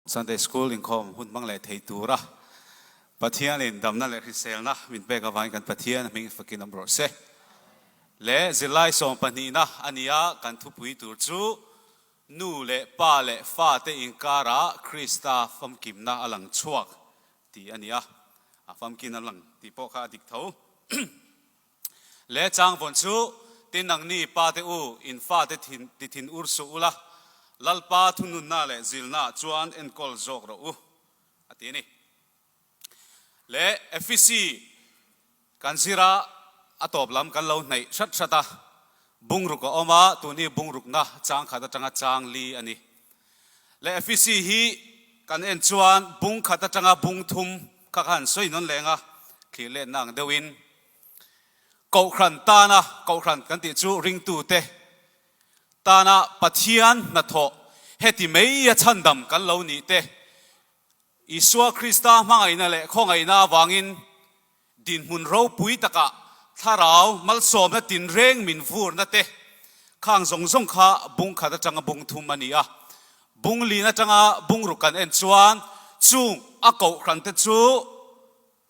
Sunday School inkhawm hun hmang leh thei tura Pathianin damna leh hriselna min pek avangin kan Pathian hming fakin awm rawh se. Le zirlai sawm pahnihna a ni a, kan thupui tur chu Nu leh Pa leh Fate inkarah Krista famkimna a lang chhuak tih a ni a, a famkin a lang tih pawh kha a dik tho. Le chang vawn chu, Tin nangni pa te u, in fate thin ti thin ur suh ula, Lalpa thununna leh zilna chuan enkawl zawk rawh u, a ti a ni. Le Efisi kan zira a tawp lam kan lo hnaih hrat hrat a, bungruk a awm a, tun hi bungrukna chang khat atanga chang li a ni. Le Efisi hi kan en chuan bung khat atanga bung thum kha khan sawi nawn leng a, thlir letna ang deuhin Kohhran tana, Kohhran kan tih chu ringtute tana Pathian hnathawh heti mai a chhandam kan lo nih te, Isua Krista hmangaihna leh khawngaihna avangin dinhmun ropui takah thlarau malsawmna tinreng min vurna te khang zawng zawng kha bung khat atanga bung thum a ni a. Bung lin atanga bung ruk kan en chuan chung a kohhran te chu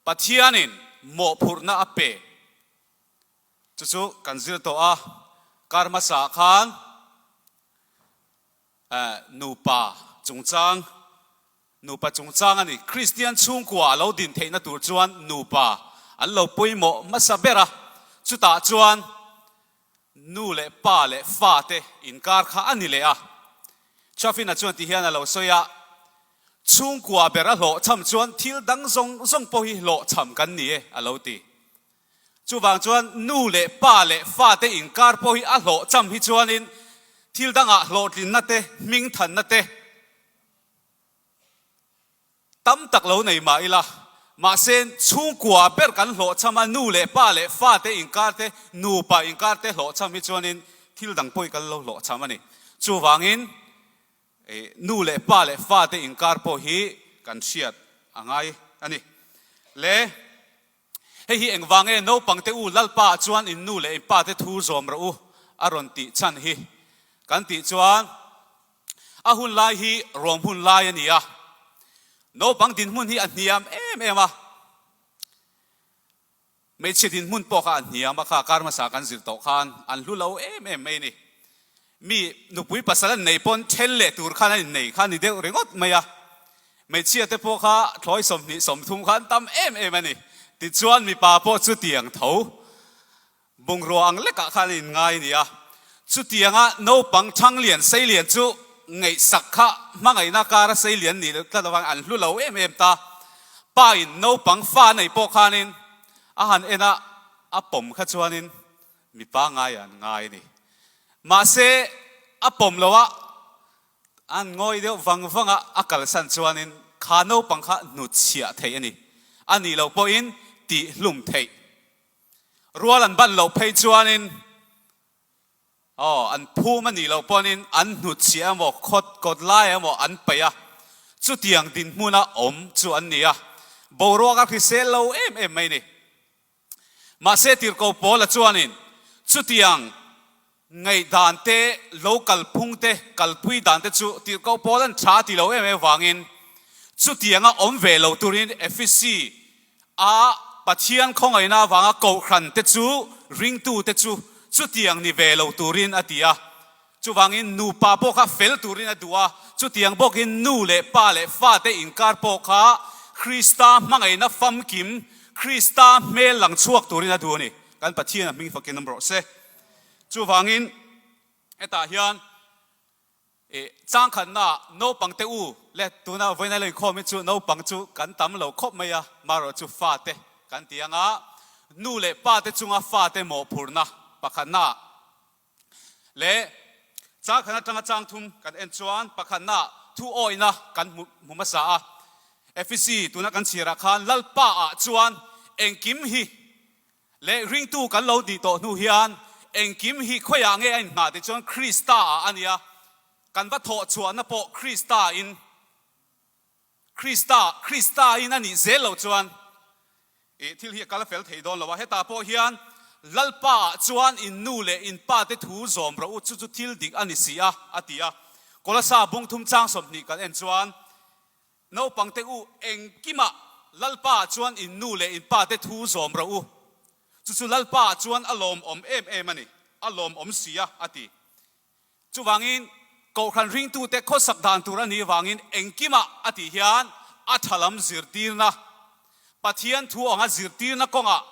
Pathianin mawhphurhna a pe. Chu chu kan zir tawh a, kar hmasa khan nupa chungchang, nupa chungchang a ni. Kristian chhungkua a lo din theihna tur chuan nupa an lo pawimawh hmasa ber a, chutah chuan nu leh pa leh fate inkar kha a ni leh a. Chaffin-a chuan ti hian a lo sawi a, Chhungkua ber a hlawhchham chuan thil dang zawng zawng pawh hi hlawhchham kan ni e, a lo ti. Chuvang chuan nu leh pa leh fate inkar pawh hi a hlawhchham hi chuanin thil dangah hlawhtlinna te, hmingthanna te tam tak lo nei mah ila, mahse chhungkua ber kan hlawhchham a, nu leh pa leh fate inkar te, nupa inkar te hlawhchham hi chuanin thil dang pawh hi kan lo hlawhchham a ni. Chuvangin Nu leh pa leh fate inkar pawh hi kan hriat a ngai a ni. Le, hei hi engvang nge naupangte u Lalpa ah chuan in nu leh in pate thu zawm rawh u a rawn tih chhan hi kan tih chuan a hun lai hi rawm hun lai a ni a, naupang dinhmun hi a hniam em em a. Hmeichhe dinhmun pawh kha a hniam a, kha kar hmasa kan zir tawh khan an hlu lo em em mai a ni. Mi nupui pasal an nei pawn then leh tur khan an innei kha a ni deuh ringawt mai a. Hmeichhia te pawh kha thlawi 20 30 kha an tam em em a ni. Tichuan mipa pawh chutiang tho bungrua ang lekah khan an inngai a ni a. Chutianga naupang Thanglian Seilian chu ngaihsak kha hmangaihna kara Seilian nih tlat avangin an hlu lo em em ta. Pa in naupang fa nei pawh khanin a han en a, a pawm kha chuanin mipa ngai an ngai a ni. Mahse a pawm lo a, an ngawi deuh vang vang a, a kalsan chuanin kha naupang kha hnutchhiah theih a ni. A nih loh pawhin tihhlum theih. Rual an ban loh phei chuanin Aw, an phum a nih loh pawhin an hnutchhiah emaw, khawt kawt lai emaw an paih a, chutiang dinhmuna awm chu an ni a, boruak a hrisel lo em em mai ni. Mahse Tirhkoh Paula chuanin chutiang ngaihdan te, lo kalphung te, kalpui dan te chu Tirhkoh Paula'n tha a ti lo em em vangin chutianga awm ve lo turin Efesi A Pathian khawngaihna avanga kohhran te chu ringtu te chu chutiang ni ve lo turin a ti a. Chuvangin nupa pawh kha fel turin a duh a, chutiang bawkin nu leh pa leh fate inkar pawh kha Krista hmangaihna famkim, Krista hmel lang chhuak turin a duh a ni. Kan Pathian a hming fakin awm rawh se. Chuvangin hetah hian. I changkhatna naupang te u le tuna vawiina lo inkhawm hi chu naupang chu kan tam lo khawp mai a, marawh chu fate kan ti ang a, nu leh pa te chunga fate mawhphurhna pakhatna leh changkhatna atanga chang thum kan en chuan pakhatna thu awihna kan hmu hmasa a, Efisi tuna kan chhiarah khan Lalpa ah chuan engkim hi Leh ringtu kan lo tih tawh hnu hian engkim hi khawiah nge a inhnah tih chuan Krista ah a nia, kan va thawh chhuahna pawh Krista in, Krista, Krista in a nih zel loh chuan ih thil hi a kal fel thei dawn lo a, hetah pawh hian Lalpa ah chuan in nu leh in pa te thu zawm rawh u, chu chu thil dik a ni si a, a ti a. Kolasa bung thum chang 20 kan en chuan. Naupangte u, engkimah Lalpaah chuan in nu leh in pate thu zawm rawh u. Chu chu Lalpaah chuan a lawmawm em em a ni, a lawmawm si a, a ti. Chuvangin, Kohhran ringtute khawsak dan tur a nih vangin engkimah a tih hian a tha lam zirtirna, Pathian thu anga zirtirna kawngah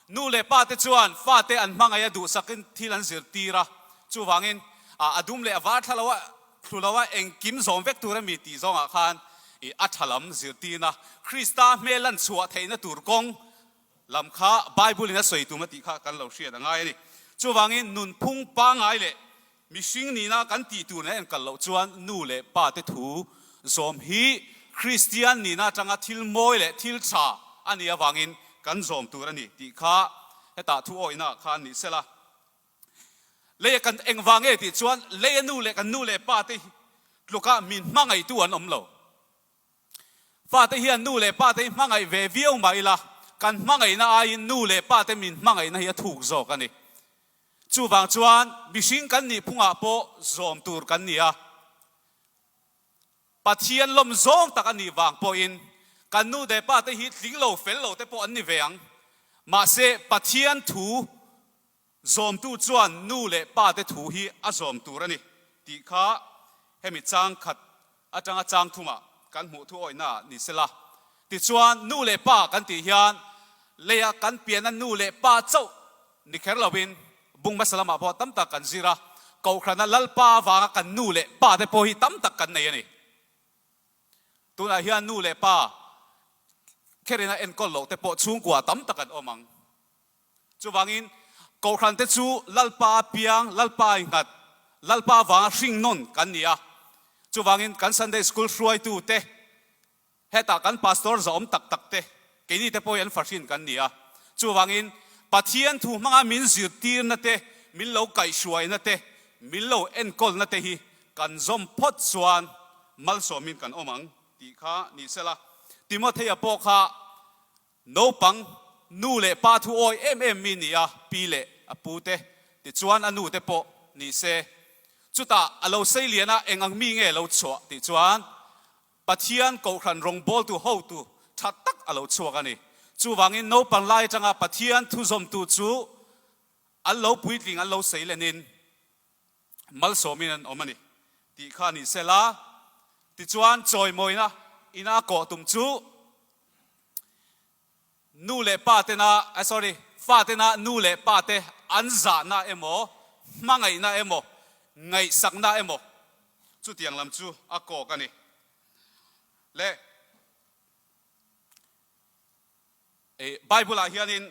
nu leh pate chuan fate an hmangaih a duhsakin thil an zirtir a. Chuvangin, a dum leh a var thla lo a, thlu lo a engkim zawm vek tur a mi tih zawngah khan a tha lam zirtirna, Krista hmel lan chhuah theihna tur kawng lam kha Bible in a sawi tum a tih kha kan lo hriat a ngai a ni. Chuvangin nunphung pangngai leh mihring nihna kan tih tur nen kal loh chuan nu leh pa te thu zawm hi Kristian nihna atanga thil mawi leh thil tha a nih avangin kan zawm tur a ni tih kha hetah thu awihna kha an nih sela. Leia kan engvang nge tih chuan leia nu leh kan nu leh pa te tluka min hmangaihtu an awm lo. Fate hian nu leh pate hi hmangaih ve viau mah ila, kan hmangaihna aiin nu leh pate min hmangaihna hi a thuk zawk a ni. Chuvang chuan mihring kan nih phungah pawh zawm tur kan ni a, Pathian lawm zawng tak a nih vang pawhin kan nu leh pate hi tling lo fel lo te pawh an ni ve ang. Mahse Pathian thu Zawmtu chuan nu leh pa te thu hi a zawm tur a ni tih kha hemi chang khat atanga chang thumah kan hmuh thu awihna ah ni sela. Tichuan nu leh pa kan tih hian leia kan pianna nu leh pa chauh ni kher lovin bung hmasa lamah pawh tam tak kan zir a, Kohhrana Lalpa avanga kan nu leh pa te pawh hi tam tak kan nei a ni. Tunah hian nu leh pa kherina enkawl loh te pawh chhungkua tam tak an awm ang. Chuvangin, Kohhrante chu Lalpa piang, Lalpa inghat, Lalpa vanga hringnawn kan ni a. Chuvangin, kan Sunday School hruaitute, hetah kan Pastor zahawm tak tak te, keini te pawh hi an fahrin kan ni a. Chuvangin, Pathian thu hmanga min zirtirna te, min lo kaihhruaina te, min lo enkawlna te hi kan zawm phawt chuan malsawmin kan awm ang tih kha ni sela. Timothea pawh kha Naupang, nu leh pa thu awi em em mi ni a, pi leh a pu te, tichuan a nu te pawh ni se. Chutah a lo sei lian a, eng ang mi nge lo chhuah tih chuan Pathian Kohhran rawngbawltu hotu tha tak a lo chhuak a ni. Chuvangin naupang lai atanga Pathian thu zawmtu chu an lo puitling an lo sei lenin malsawmin an awm a ni tih kha ni sela, tichuan chawimawina ina kawh tum chu Nu leh pa tena, eh sorry, fa tena nu leh pa te an zahna emaw, hmangaihna emaw, ngaihsakna emaw chutiang lam chu a kawk a ni. Le eh Bible ah hianin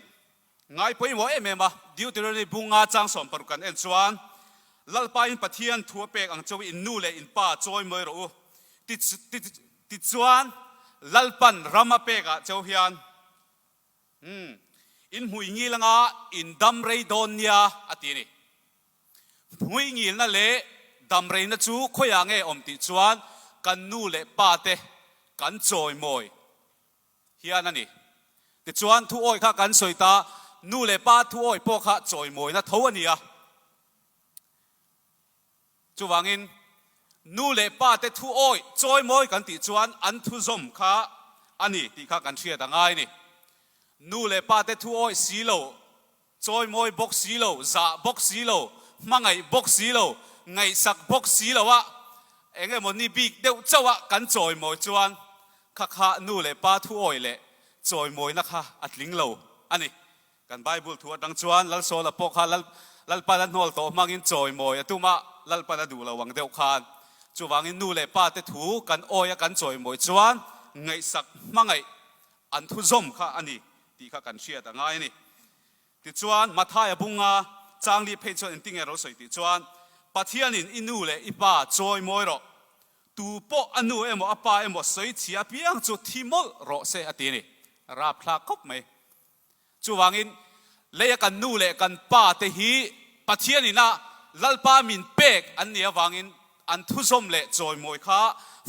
ngai pawimawh em em a, Deuteronomy bunga chang 16 kan en chuan Lalpain Pathian thu a pek ang cheu in nu leh in pa chawimawi rawh u ti ti Tichuan, Lalpan ram a pekah cheu hian, Umm, in hmui ngil anga in dam rei dawn nia, a ti a ni. Hmui ngilna leh dam reina chu khawiah nge awm tih chuan kan nu leh pa te kan chawimawi hian a ni. Tichuan, thuawi kha kan sawi ta, nu leh pa thuawi pawh kha chawimawina tho a ni a. Chuvangin, nu leh pa te thu awih chawimawi kan tih chuan an thu zawm kha a ni tih kha kan hriat a ngai a ni. Nu leh pa te thu awih si lo, chawimawi bawk si lo, zah bawk si lo, hmangaih bawk si lo, ngaihsak bawk si lo a, eng emaw ni bik deuh chauh a kan chawimawi chuan kha kha nu leh pa thu awih leh chawimawina kha a tling lo a ni. Kan Bible thu atang chuan Lalsawla pawh kha Lal Lalpan a hnawl tawh hmangin chawimawi a tum a, Lalpan a duh lo ang deuh khan. Chuvangin nu leh pa te thu kan awi a kan chawimawi chuan ngaihsak hmangaih an thu zawm kha a ni tih kha kan hriat a ngai a ni. Tichuan Mathaia bunga changli phei chuan engtinge ro sawi tih chuan Pathianin i nu leh i pa chawimawi rawh, tu pawh a nu emaw a pa emaw sawi chhia apiang chu thi mawlh rawh se a ti a ni. Rapthlak khawp mai. Chuvangin, leia kan nu leh kan pa te hi Pathian ina Lalpa min pek an nih avangin an thuzawm leh chawimawi kha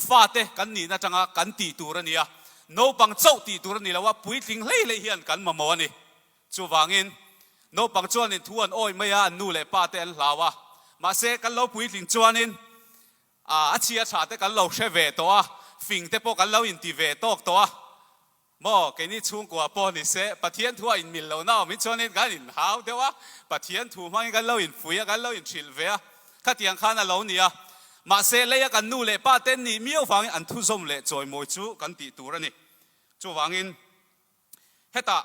fate kan nihna atanga kan tih tur a ni a, naupang chauh tih tur a ni lo a, puitling hlei hlei hian kan mamawh a ni. Chuvangin, naupang chuanin thu an awih mai a, an nu leh pa te an hlau a, mahse kan lo puitling chuanin A, a chhia tha te kan lo hre ve tawh a, fing te pawh kan lo inti ve tawk tawh a, maw keini chhungkua pawh ni se Pathian thu a inmil lohna awm hi chuanin kan inhau deuh a, Pathian thu hmangin kan lo inpui a, kan lo inhrilh ve a, khatiang khan a lo ni a. Mahse leia kan nu leh pa te nih miau vangin an thuzawm leh chawimawi chu kan tih tur a ni. Chuvangin hetah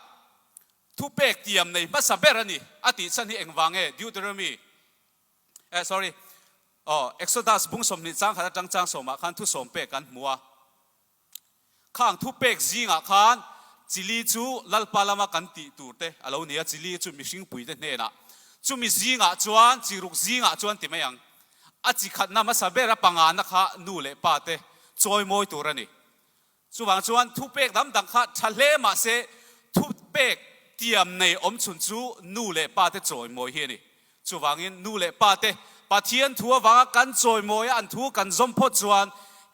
thupek tiam nei hmasa ber a ni a tih chhan hi engvang nge Deuteronomy eh sorry aw Exodus bung 20 chang khat atang chang sawmah khan thu sawm pek kan hmu a. Khang thupek zingah khan chili chu Lalpa lama kan tih tur te a lo ni a, chili chu mihring puite hnenah chumi zingah chuan chi ruk zingah chuan ti mai ang. A chi khatna hmasa ber a pangana kha nu leh pa te chawimawi tur a ni. Chuvang chuan thupek dang dang kha tha hle mah se thupek tiam nei awm chhun chu nu leh pa te chawimawi hi a ni. Chuvangin nu leh pa te Pathian thu avanga kan chawimawi a an thu kan zawm phawt chuan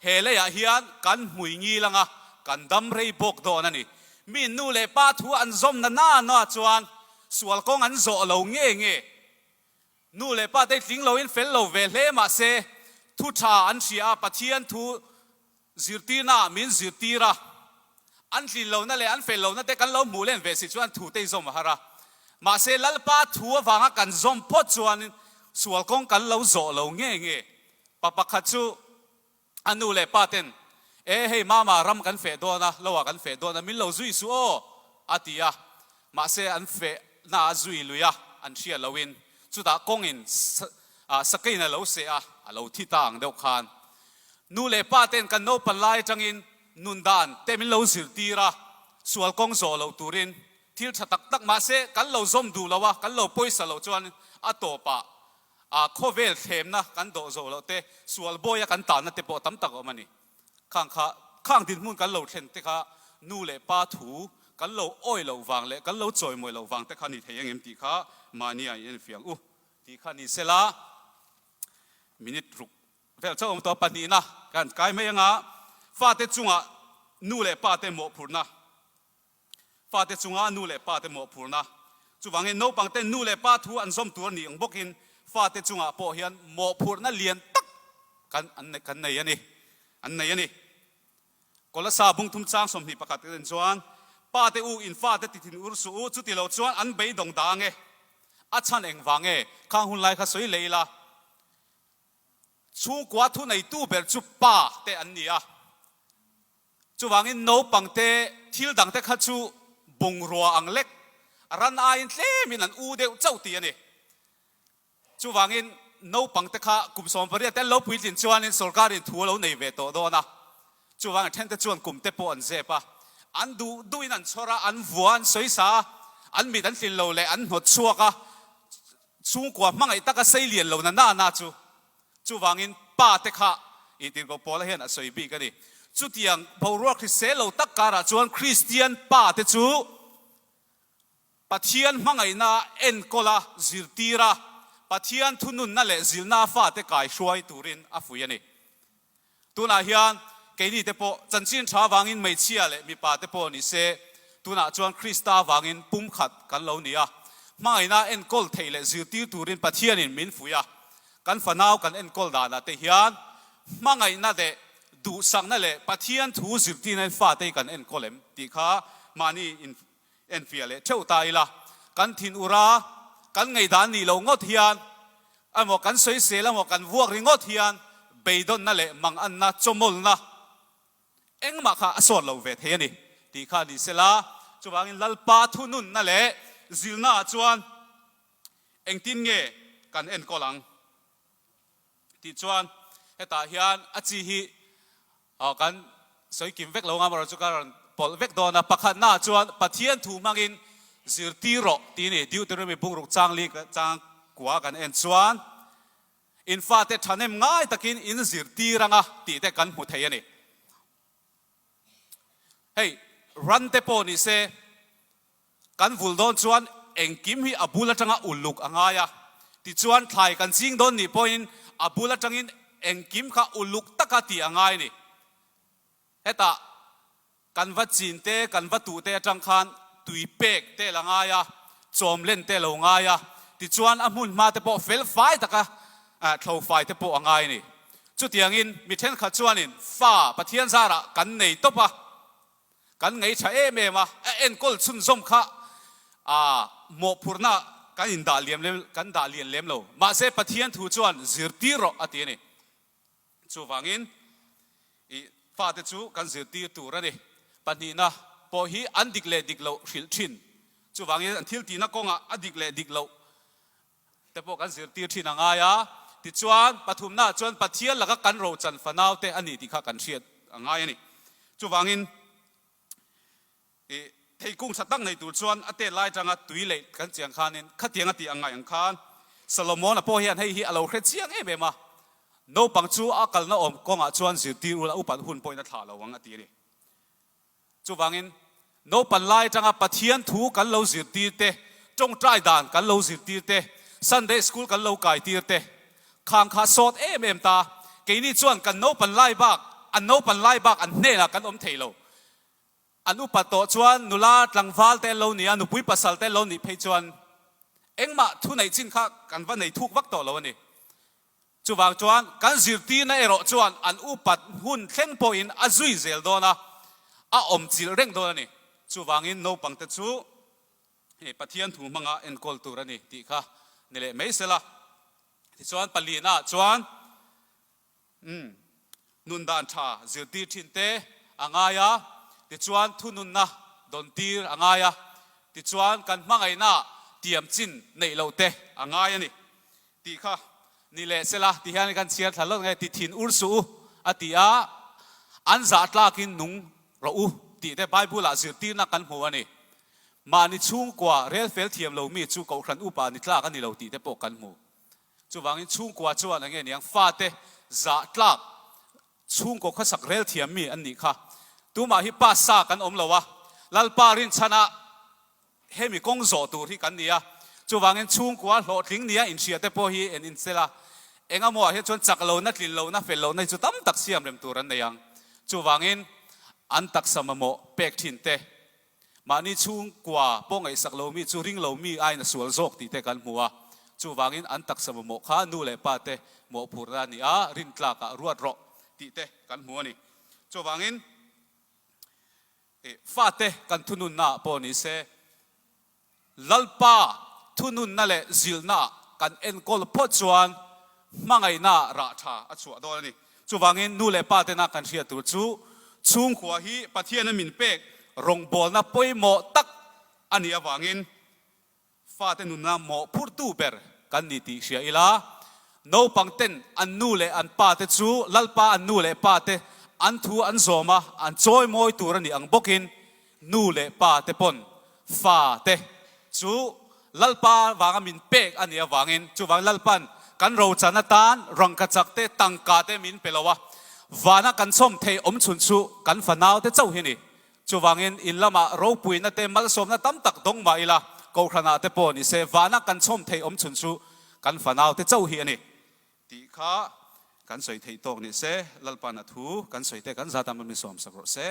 he leiah hian kan hmui ngil anga kan dam rei bawk dawn a ni. Mi nu leh pa thu an zawm na na na chuan sual kawng an zawh lo nge nge. Nu leh pa te tling loin fel lo ve hle mah se thu tha an hria a Pathian thu Zirtirna ah min zirtir a, an tlin lohna leh an fel lohna te kan lo hmuh len ve si chuan thu te i zawm a har a. Mahse Lalpa thu avanga kan zawm phawt chuan sual kawng kan lo zawh lo nge nge. Pa pakhat chu a nu leh pa ten, E hei mama ram kan feh dawn a, lo ah kan feh dawn a, min lo zui suh aw a ti a. Mahse an fehna a zui lui a, an hria loin chutah kawngin sakeiin a lo seh a, a lo thi ta ang deuh khan. Nu leh pa ten kan naupan lai atangin nun dan te min lo zirtir a, sual kawng zawh loh turin thil tha tak tak mahse kan lo zawm duh lo a, kan lo pawisa loh chuan a tawpah a khawvel thlemna kan dawh zawh loh te, sual bawia kan tanna te pawh tam tak a awm a ni. Khang kha, khang dinhmun kan lo thlen te kha nu leh pa thu kan lo awi loh vang leh kan lo chawimawi loh vang te kha ni thei engem tih kha mahni a inenfiang u tih kha ni sela minute ruk Vel chauh awm tawh pahnihna kan kai mai anga fate chunga nu leh pate mawhphurhna Fate chunga nu leh pate mawhphurhna Chuvangin naupangte nu leh pa thu an zawm tur a nih ang bawkin fate chungah pawh hian mawhphurhna lian tak kan an kan nei a ni an nei a ni. Kolasa bungthum chang 21 te chuan Pate u in fate ti thin ur suh u chuti lo chuan an beidawng dang e a chhan engvang nge khang hun lai kha sawi leh ila Chhungkua thuneitu ber chu pa te an ni a, chuvangin naupang te thil dang te kha chu bungrua ang lek ran aiin tlemin an u deuh chauh tih a ni. Chuvangin naupang te kha kum 18 te an lo puitlin chuanin sawrkarin thu a lo nei ve tawh dawn a, chuvangin then te chuan kum te pawh an zep a, an duh duhin an chhawr a, an vua an sawisa a, an mit an tlin lo leh an hnawt chhuak a, Chhungkua hmangaih taka sei lian lo na na na chu chuvangin pa te kha i tirhkoh Paula hian a sawi bik a ni. Chutiang boruak hrisel lo tak karah chuan Kristian pa te chu Pathian hmangaihna enkawl a, zirtir a, Pathian thununna leh zilna a fate kaihruai turin a fuih a ni. Tunah hian keini te pawh chanchin tha avangin hmeichhia leh mipa te pawh ni se, tunah chuan Krista avangin pumkhat kan lo ni a. Hmangaihna enkawl theih leh zirtir turin Pathianin min fuih a. Kan fanau kan enkawl danah te hian hmangaihna leh duhsakna leh Pathian thu zirtirna in fate hi kan enkawl em tih kha mahni in Enfiah leh theuh ta ila, kan thin ur a, kan ngaihdan nih loh ngawt hian emaw kan sawisel emaw kan vuak ringawt hian beidawnna leh manganna, chawmawlna engmah kha a sawt lo ve thei a ni tih kha ni sela, chuvangin Lalpa thununna leh zilnaah chuan engtin nge kan enkawl ang tih chuan hetah hian a chi hi Aw kan sawi kim vek lo nga marawh chu ka rawn pawlh vek dawn a, pakhatnaah chuan Pathian thu hmangin zirtir rawh tih a ni. Deuteronomy buk ruk chang li chang kua kan en chuan in fate thahnem ngai takin in zirtir anga tih te kan hmu thei a ni. Hei ran te pawh ni se Kan vul dawn chuan engkim hi a bul atanga uluk a ngai a, tichuan thlai kan ching dawn nih pawhin a bul atangin engkim kha uluk taka tih a ngai a ni. Hetah kan va chin te, kan va tuh te atang khan tui pek te la ngai a, chawm len te lo ngai a, tichuan a hmun hma te pawh fel fai taka thlo fai te pawh a ngai a ni. Chutiangin mi thenkhat chuanin fa Pathian zarah kan nei tawp a, kan ngei tha em em a, a enkawl chhunzawm kha a mawhphurhna kan indah liam lem kan dah lian lem lo. Mahse Pathian thu chuan zirtir rawh a ti a ni. Chuvangin i fate chu kan zirtir tur a ni. Pahnihna pawh hi an dik leh dik loh hrilh thin. Chuvangin an thil tihna kawngah a dik leh dik loh te pawh kan zirtir thin a ngai a. Tichuan, pathumnaah chuan Pathian laka kan rochan fanaute a ni tih kha kan hriat a ngai a ni. Chuvangin i theikung tha tak nei tur chuan a tet lai atanga tui leih kan chiang khanin khatiang a tih ang ngaih ang khan Solomon-a pawh hian hei hi a lo hre chiang em em a, naupang chu a kalna awm kawngah chuan zirtir ula upat hun pawhin a thlah lo ang a ti a ni. Chuvangin, naupan lai atanga Pathian thu kan lo zirtir te, tawngtai dan kan lo zirtir te, Sunday school kan lo kai tir te, khang kha sawt em em ta. Keini chuan kan naupan lai bak, an naupan lai bak an hnenah kan awm thei lo. An upa tawh chuan nula tlangval te an lo nih a, nupui pasal te an lo nih phei chuan engmah thu neih chin kha kan va nei thuk vak tawh lo a ni. Chuvang chuan kan zirtirna erawh chuan an upat hun thleng pawhin a zui zel dawn a, a awm chilh reng dawn a ni. Chuvangin naupangte chu Pathian thu hmanga enkawl tur a ni tih kha ni leh mai sela. Tichuan palina chuan Umm, nun dan tha zirtir thin te a ngai a, tichuan thununna dawn tir a ngai a, tichuan kan hmangaihna tiam chin neih loh te a ngai a ni tih kha ni leh sela ti hian kan chhiar thla lawt nge ti thin ur suh u a ti a, an zah tlakin nung rawh u tih te Bible ah zirtirna kan hmu a ni. Mahni chhungkua rel fel thiam lo mi chu Kohhran upa ni tlak a ni lo tih te pawh kan hmu. Chuvangin chhungkua chuan enge niang fate zah tlak chhungkaw khawsak rel thiam mi an nih kha. Tumah hi pa sa kan awm lo a, Lalpa rinchhana hemi kawng zawh tur hi kan ni a. Chuvangin chhungkua hlawhtling nia inhria te pawh hi en inchel a, engemaw ah hian chuan chak lohna, tlin lohna, fel lohna hi chu tam tak siam rem tur an nei ang. Chuvangin an taksa mamawh pek thin te Mahni chhungkua pawh ngaihsak lo mi chu ring lo mi aiin a sual zawk tih te kan hmu a. Chuvangin an taksa mamawh kha nu leh pa te mawhphurhna a ni a, rintlakah ruat rawh tih te kan hmu a ni. Chuvangin fate kan thununnaah pawh ni se, Lalpa thununna leh zilhnaah kan enkawl phawt chuan hmangaihnaah rah tha a chhuah dawn a ni. Chuvangin nu leh pa tena kan hriat tur chu chhungkhua hi Pathiana min pek rawngbawlna pawimawh tak a nih avangin fate nunna mawhphurhtu ber kan ni tih hria ila, naupang ten an nu leh an pa te chu Lalpa an nu leh pa te an thu an zawm a, an chawimawi tur a nih ang bawkin Nu leh pa te pawn fa te chu Lalpa vanga min pek a nih avangin chuvang Lalpa'n kan rochan atan rangkachak te tangka te min pe lo a, vana kan chhawm theih awm chhun chu kan fanau te chauh hi ni. Chuvangin in lamah ropuina te malsawmna tam tak dawng mah ila Kohhranah te pawh ni se vana kan chhawm theih awm chhun chu kan fanau te chauh hi a ni tih kha kan sawi theih tawk ni se Lalpa'n a thu kan sawi te kan zat a min sawmsak rawh se.